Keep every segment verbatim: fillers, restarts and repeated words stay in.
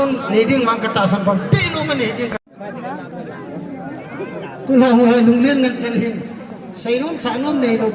Nei ding mang ka tahsan pam, pei lo ma nei ding ka. Tuna hu hai lunglen ngan chan hin. Seinom sahnom nei lo.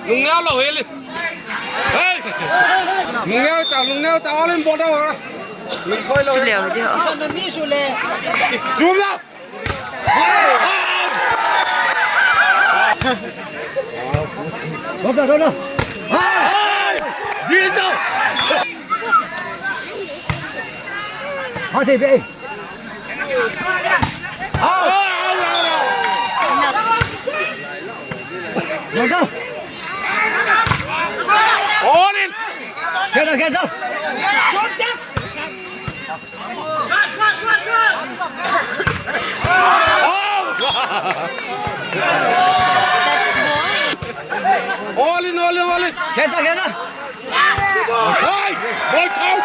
Lungneu lo heli. Hei! Lungneu ta, lungneu ta, all in ball down. Lungthoi lo. Chu leu dia. Zoom la. Hei! Di ta. Ha, thei be. All in. Get up, get up. All in, all in, all in. Get up, get up. Hey, ball thou.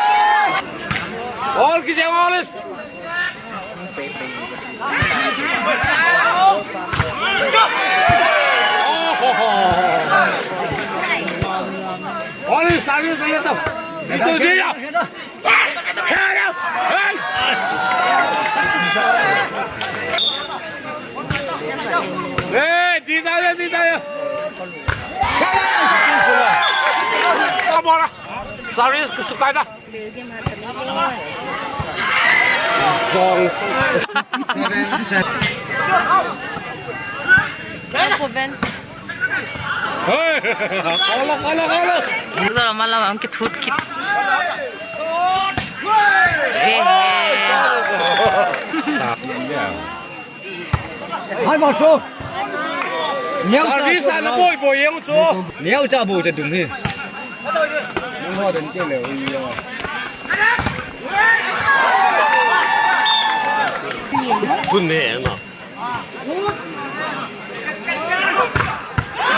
All ki jeng all in. All in, service le to. Ito dia. Hey, di ta ya, di ta ya. Bola. Service sukai ta. Hey! Kolo, kolo, kolo! Zara malam ang kithut kit. Eh, eh. Hai ba chu. Service a la boi boi yang chu. Neu ta bu ta dum hi. Nang ho den ke le ui ya. Kun ne na.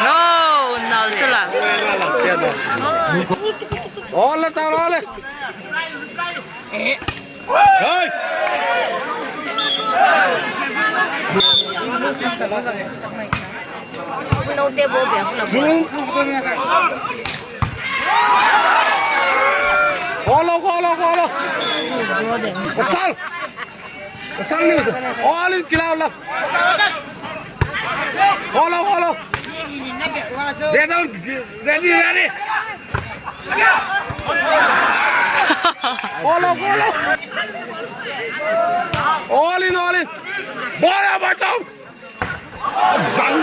No, nal chu la. Ole ta ole. Hey. Kolo, kolo, kolo. Pasal. Pasal ni. All in kilau la. Kolo, kolo. Get down. Ready, ready. Kolo, kolo. All in, all in. Ball a bacham. Zang.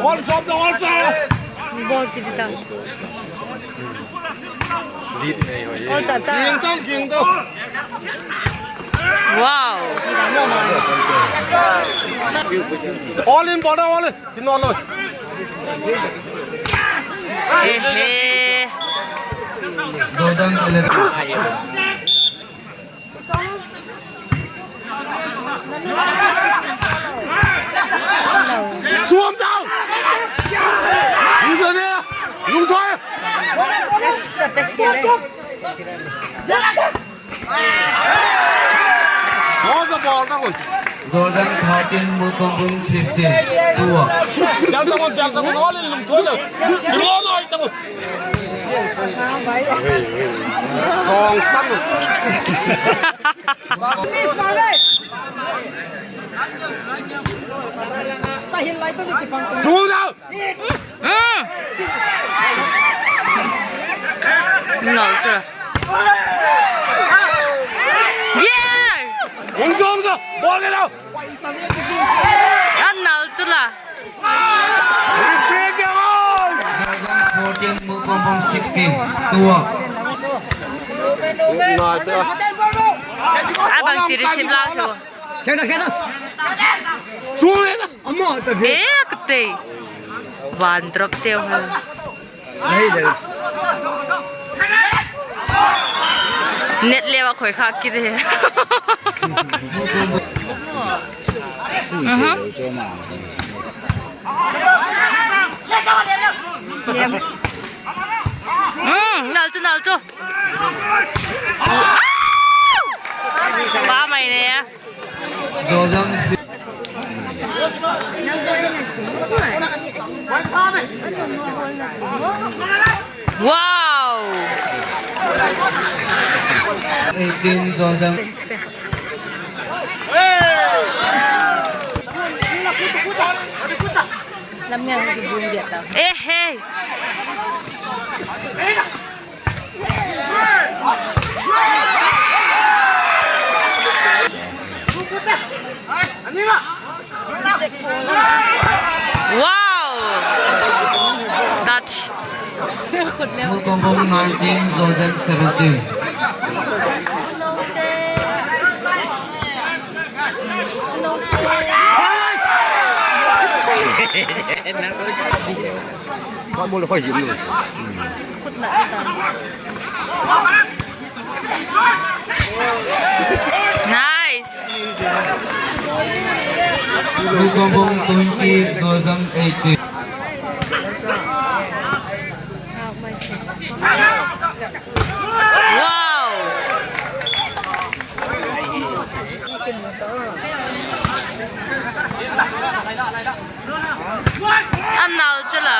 All job the all sir. Ball ki jita. Lead nei hoi. All cha cha. Ging to, ging to. Wow. All in, ball, all in. Ti no lo. Ehe. Chuam tau. Lungthoi. Jordan thirteen, Mutumbung fifteen. Tua. Jal tang un, jal tang un, all in lungthoi lo. Ki lo noi tang un. Song sang un. Chu lo. Mm. Nal chu. Yeah! Hung zong zo, ball ke lo. A nal chu la. Referee ke lo. Fourteen, Mualkombung sixteen, two up. A bang ti receive la so. E, ka tei. Van drop teu ha. Net le va khoi kha ki de. Mhm. Niam. Mm, nal chu, nal chu. Pa mai ne. Wow! Eighteen, Zozam. Lam ngai ki bun dia ta. Eh, hey. Wow! Touch. Mualkombung nineteen, Zozam seventeen. Nice. Mualkombung twenty, Zozam eighteen. Wow. An nal chu la.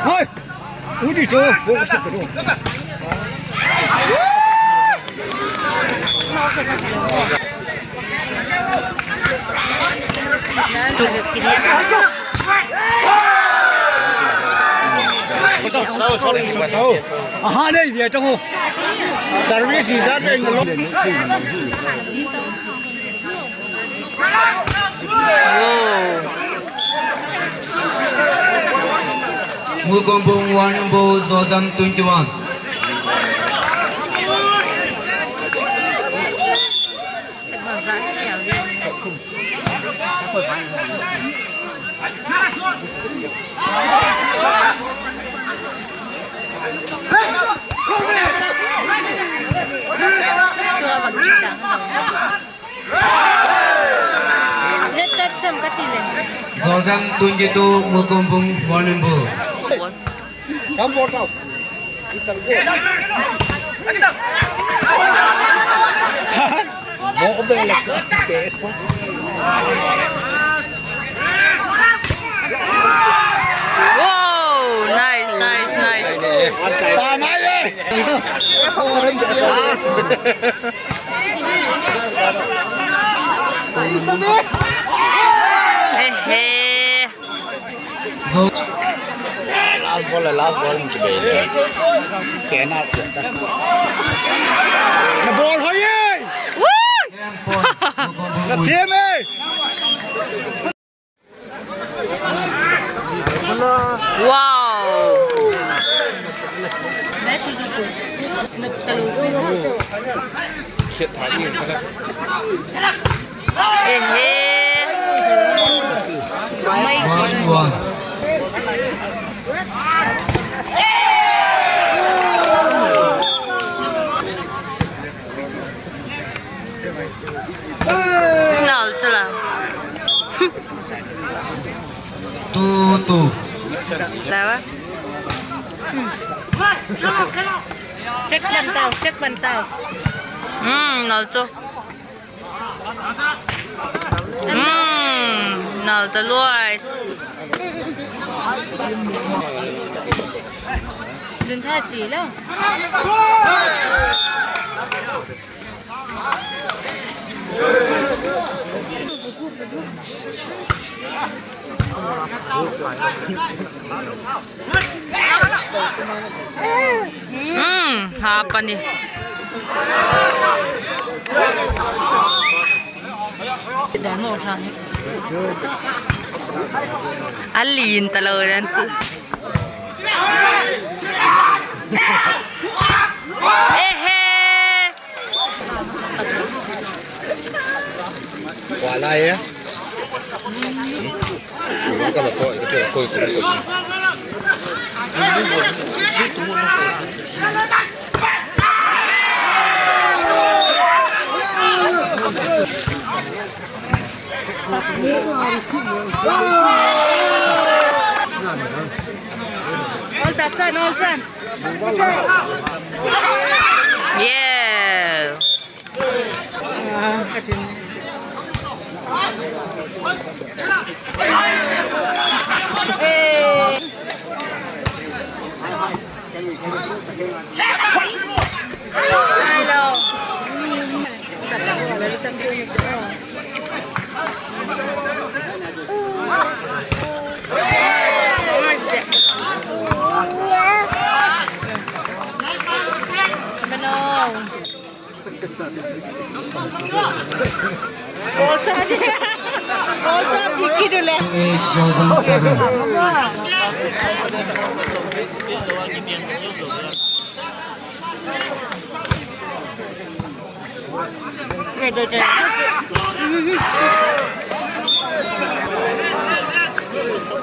Hoi. Udi chu, focus ka du. Aha, nei dia tang ho. Service hi zat ve lo. Mualkombung warning ball, Zozam twenty-one. Zozam twenty-two, Mualkombung warning ball. Wow, nice, nice, nice. Ehe. Last ball, last ball. Kena. Na ball hoi e. Woo! Na thiam e. Wow. Ehe. One one. Nal chu la. Two two. Dawa. Check ban tau, check ban tau. Hmm, nal chu. Hmm, nal ta luai. Dun tha chi lo. Hmm, ha pani. A lin ta lo dan tu. Ehe. Wa lai e. Ka la to, ka te koi, koi, koi. All that time, all time. Yeah.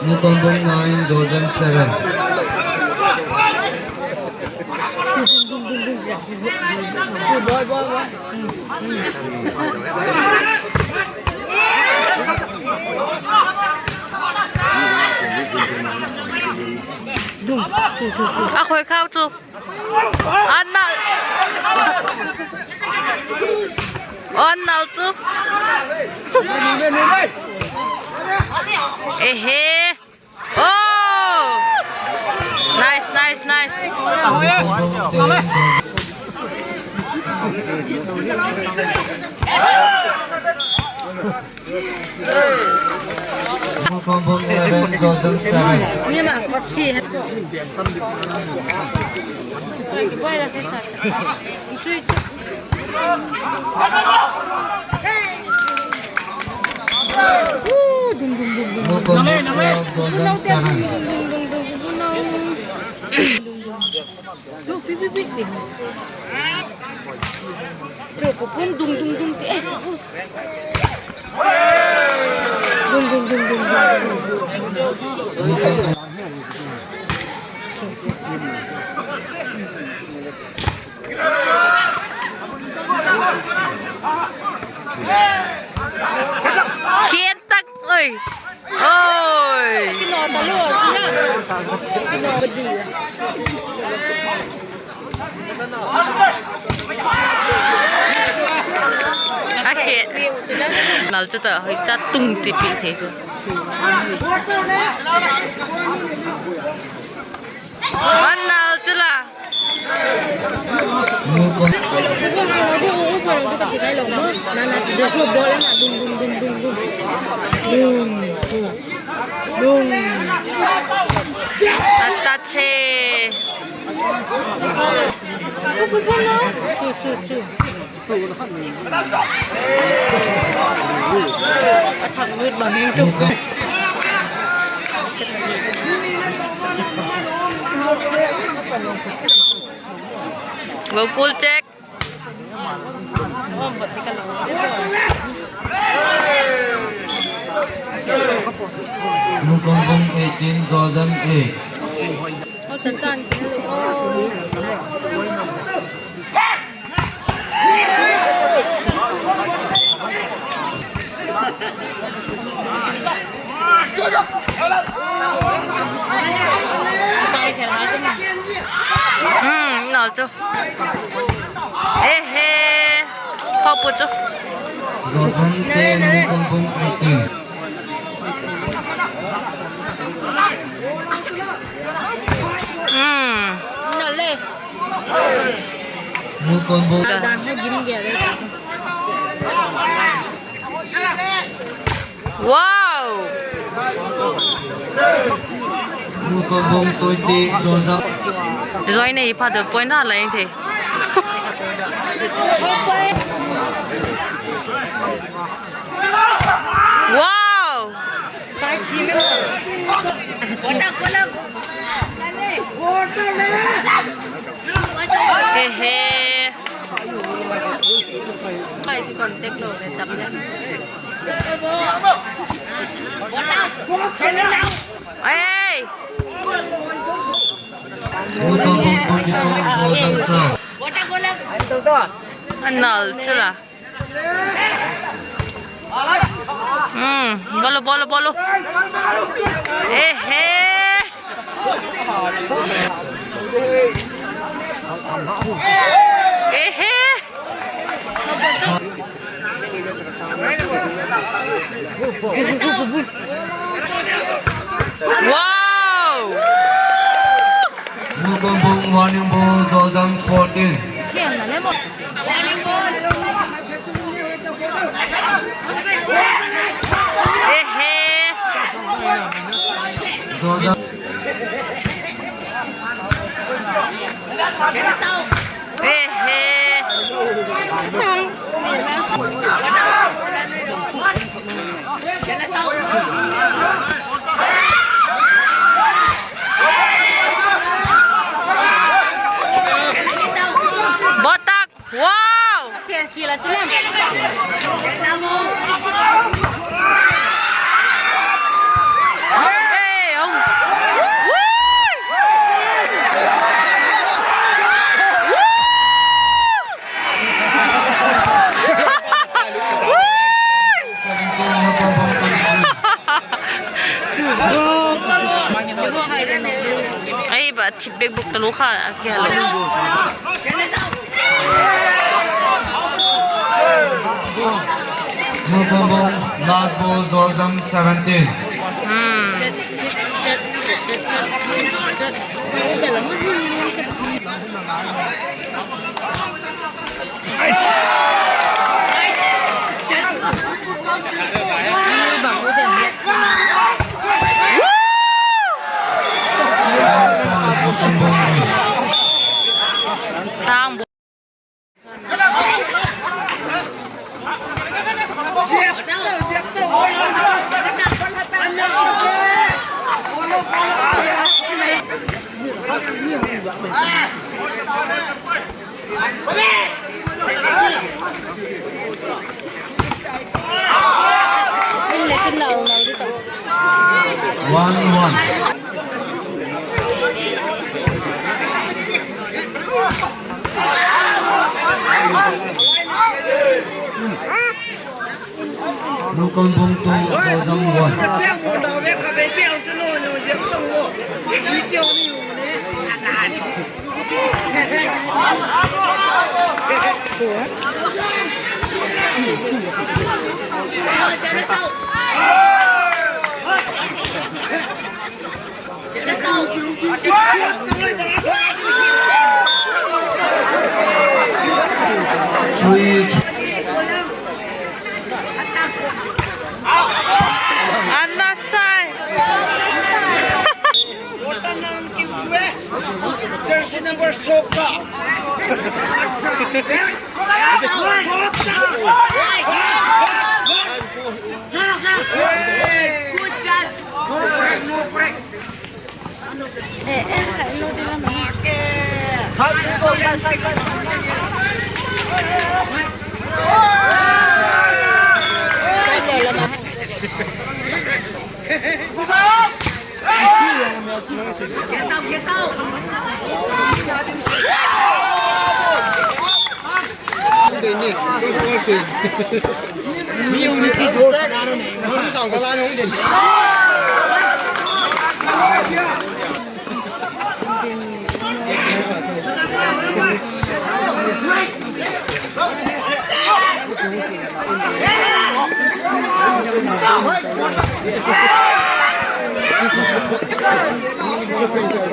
Mukonbung nine, Zozem seven. A khoi khau chu. An nal. An nal chu. Ehe. Oh! Nice, nice, nice. Mukonbung eleven, Zozem seven. Mukonbung twelve, Zozem seven. Dung, dung, dung, dung, dung. Khian tak, oi. Oi. A khe. Nal chu ta hoi cha tung ti pi thei chu. An nal chu la. Atache. Gokul check. Mukonbung eighteen, Zozem eight. Hmm, nal chu. Ehe. Khawpu chu. Zozem ten, Mukonbung eighteen. Hmm. Nal le. Mukonbung. Wow! Mukonbung twenty, Zozem. Zoi nei pha de point ha la ing thei. Wow! Ehe. Ai, contact lo ve tam le. Ei! Anal chula. Hmm, bolo, bolo, bolo. Ehe. Ehe. Wow! Mukombung Warrnung ball, Zorzang fourteen. Ehe. Zorzang. Ehe. Botak. Wow! Hey, oh. Woo! Woo! Ai ba, thip bek buk talu kha, a kia lo. Mukombung, last ball, Zorzang seventeen. Hmm. One one. Mukombung two, Zorzang one. Anasai. Jersey number sawk ka. Good chance. No break, no break.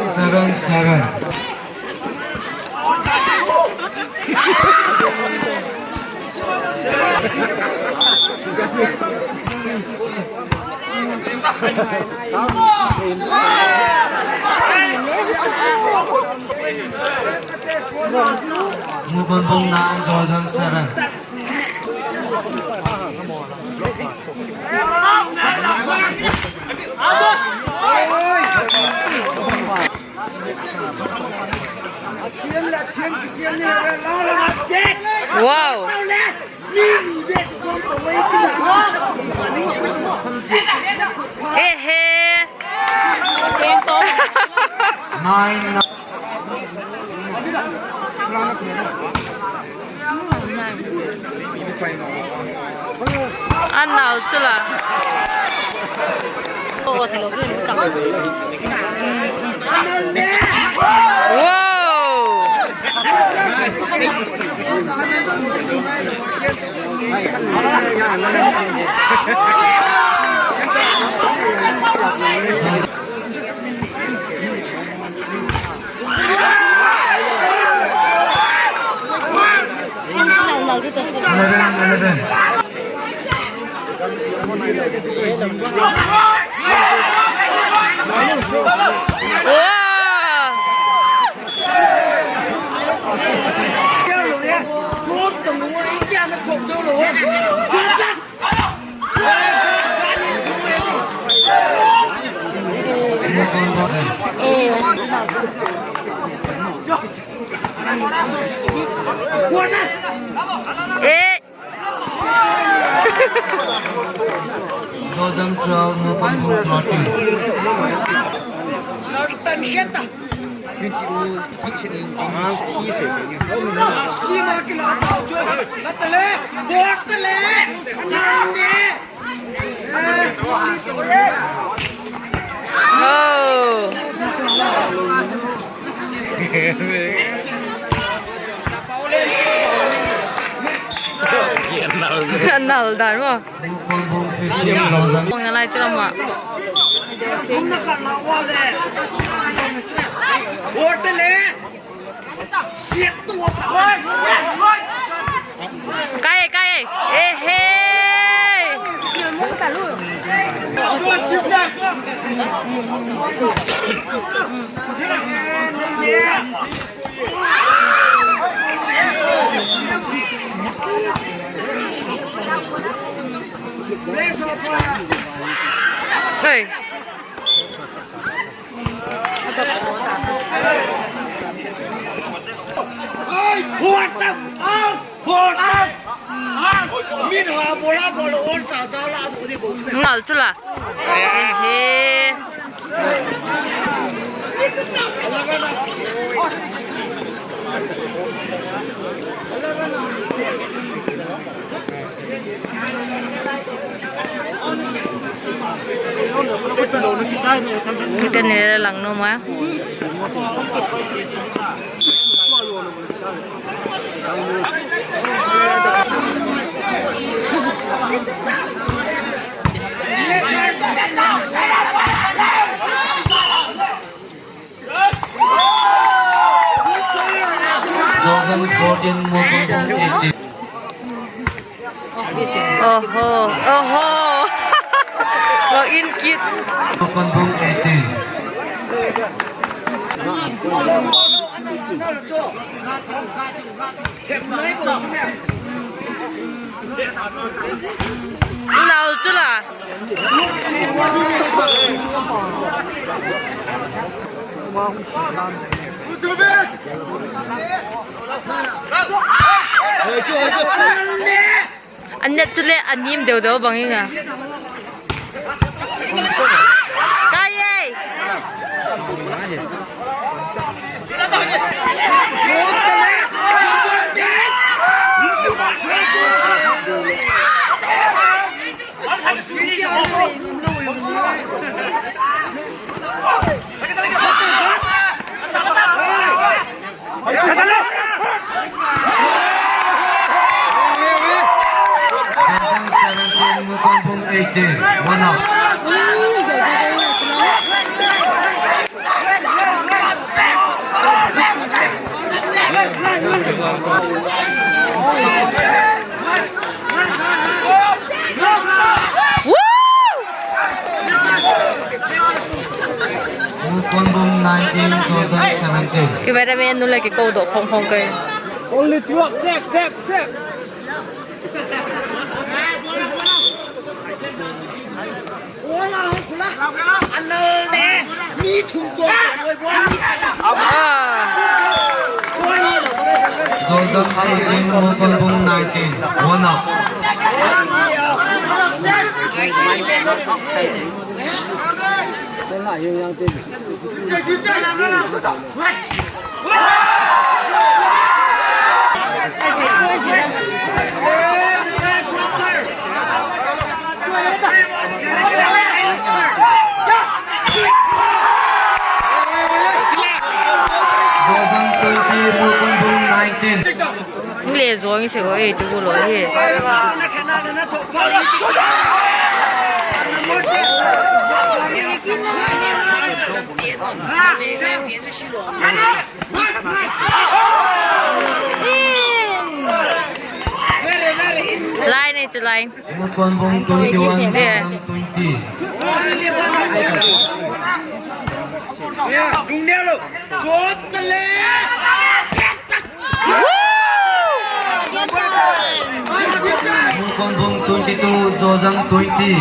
Seven seven. Mukombung nine, Zorzang seven. Wow. Ehe. Nine, nine. A nal chu la. Wow. Eleven, eleven. Wow. Eh. Zozam twelve, Mukonbung thirteen. Oh. Nal dan maw. Mong na lai ti lam ah. Kai, kai. Ehe. Hey. Nal chu la. Ehe. Mite ni le lang nuam a. Zozam fourteen, Mukonbung eighteen. Oho, oho. Wa in kit. Mukonbung eighteen. Nal chu la. A net chu le a nim deu deu bang ing a. Kai ei. Seventeen, Mukonbung eighteen, one up. Woo! Mukonbung nineteen, Zozam seventeen. Cameraman nu le kiko do phong phong kai. Only two up, check, check, check. Zozang eighteen, Mualkonbung nineteen. One up. Zozang twenty, Mualkonbung nineteen. Hung le zong i se go ei tu gu lo hi. Line ei chu line. Mualkonbung twenty-one, Zozang twenty. Mualkonbung twenty-two, Zozang twenty.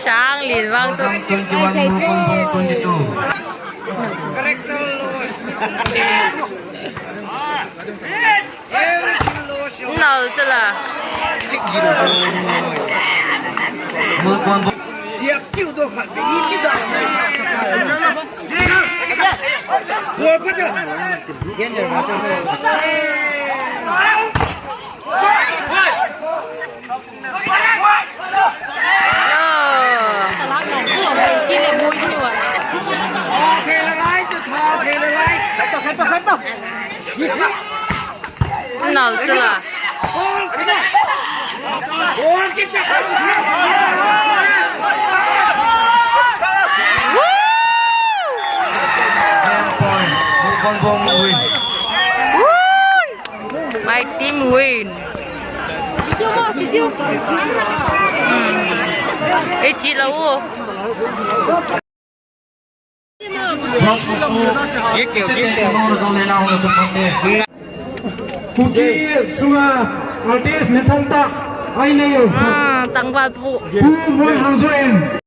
Sang lin vang tu. Zozang twenty-one, Mualkonbung twenty-two. Nal chala. Mualkonbung. Nal chala. Woo! Game point. Mualkonbung win. Woo! My team win. Hmm. Ei chi lo u. Kuki sunga artist ni thang tak ai nei u. Ah, tangval pu. Pu Muanhangzo in.